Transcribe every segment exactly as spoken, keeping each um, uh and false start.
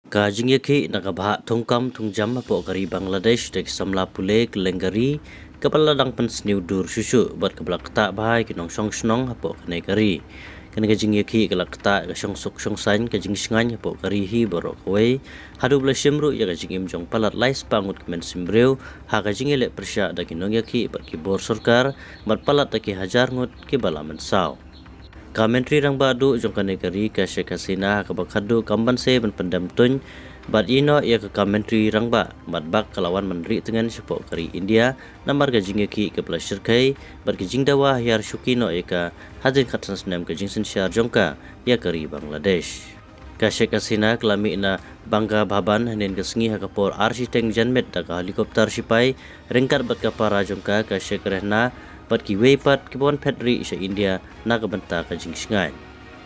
Ka jingïakhih na ka bhah thungkam thungjam hapoh ka ri Bangladesh da ki samla pule kylleng ka ri, kaba la dang pynsniew dur shuh shuh bad kaba la ktah bha ïa ki nongshong shnong hapoh kane ka ri. Kane ka jingïakhih ka la ktah ka shongsuk shongsaiñ, ka jingshngaiñ hapoh ka ri hi baroh kawei, haduh ba la shim ruh ïa ka jingim jong palat lai spah ngut ki mynsiem briew ha ka jingïaleh pyrshah da ki nongïakhih bad ki bor sorkar, bad palat da ki hajar ngut kiba la mynsaw. Ka Myntri Rangbah duh jong kane ka ri, ka Sheikh Hasina, ha kaba khatduh kam banse ban pyndem tuiñ bad ïehnoh ïa ka kam Myntri Rangbah, bad bak ka la wan ban rieh tngen shapoh ka ri India namar ka jingïakhih kaba la shyrkhei bad ka jingdawa hiar shuki noh ïa ka, hadien khatsan snem ka jingsynshar jong ka ïa ka ri Bangladesh. Ka Sheikh Hasina ka la mih na Banga Bhavan hynnin ka sngi ha ka por ar shiteng janmiet da ka helicopter shipai, ryngkat bad ka para jong ka, ka Sheikh Rehna, bad kiwei pat kiba wan phet rieh sha India na ka bynta ka jingshngaiñ.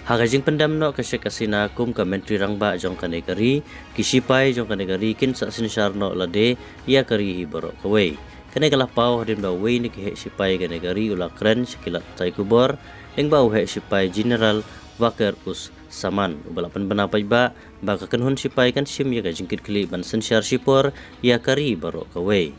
Ha ka jingpyndem noh ka Sheikh Hasina kum ka Myntri Rangbah jong kane ka ri, ki shipai jong kane ka ri kin sa synshar noh lade ïa ka ri hi baroh kawei. Kane ka la paw hadien ba uwei na ki heh shipai kane ka ri u la kren sha ki lad pathai khubor, lyngba u heh shipai General Waqar-uz-Zaman, uba la pynbna paidbah ba ka kynhun shipai kan shim ïa ka jingkitkhlieh ban synshar shipor ïa ka ri baroh kawei.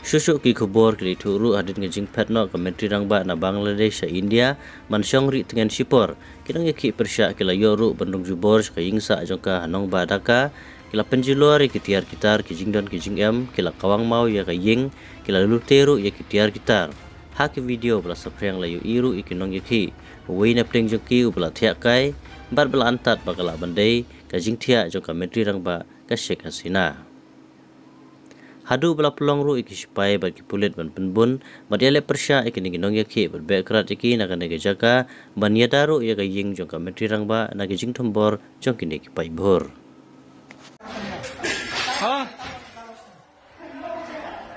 Shuh shuh ki khubor ki la ïathuh ruh hadien ka jingphet noh ka Myntri Rangbah na Bangladesh sha India ban shong rieh tngen shipor, ki nongïakhih pyrshah ki la ïoh ruh ban rung jubor sha ka ïingsah jong ka ha nongbah Dhaka, ki la pynjulor ïa ki tiar ki tar ki jingdon ki jingem, ki la kawang maw ïa ka ïing, ki la lute ruh ïa ki tiar ki tar. Ha ki video ba la saphriang la ïohi ruh ïa ki nongïakhih, uwei na pdeng jong ki uba la thiah kai, bad ba la antad ba ka lah ban dei ka jingthiah jong ka Myntri Rangbah ka Sheikh Hasina. Haduh ba la pynlong ruh ïa ki shipai bad ki pulit ban pynbun bad ïaleh pyrshah ïa kine ki nongïakhih bad beh krad ïa ki na kane ka jaka, ban ïada ruh ïa ka ïing jong ka Myntri Rangbah na ki jingthombor jong kine ki paidbhur. হ্যাঁ?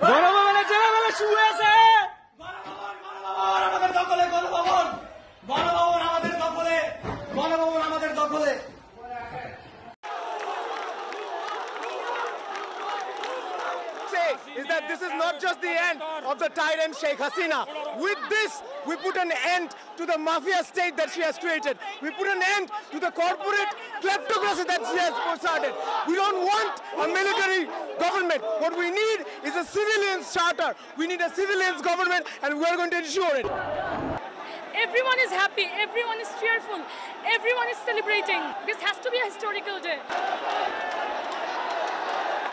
গণভবনে জেলা বেলা শুয়ে আছে। গণভবন, গণভবন আমাদের দখলে, গণভবন, গণভবন আমাদের দখলে, গণভবন আমাদের দখলে। Say is that this is not just the end of the tyrant Sheikh Hasina. With this, we put an end to the mafia state that she has created. We put an end to the corporate kleptocracy that she has started. We don't want a military government. What we need is a civilian charter. We need a civilian government, and we are going to ensure it. Everyone is happy, everyone is cheerful, everyone is celebrating. This has to be a historical day.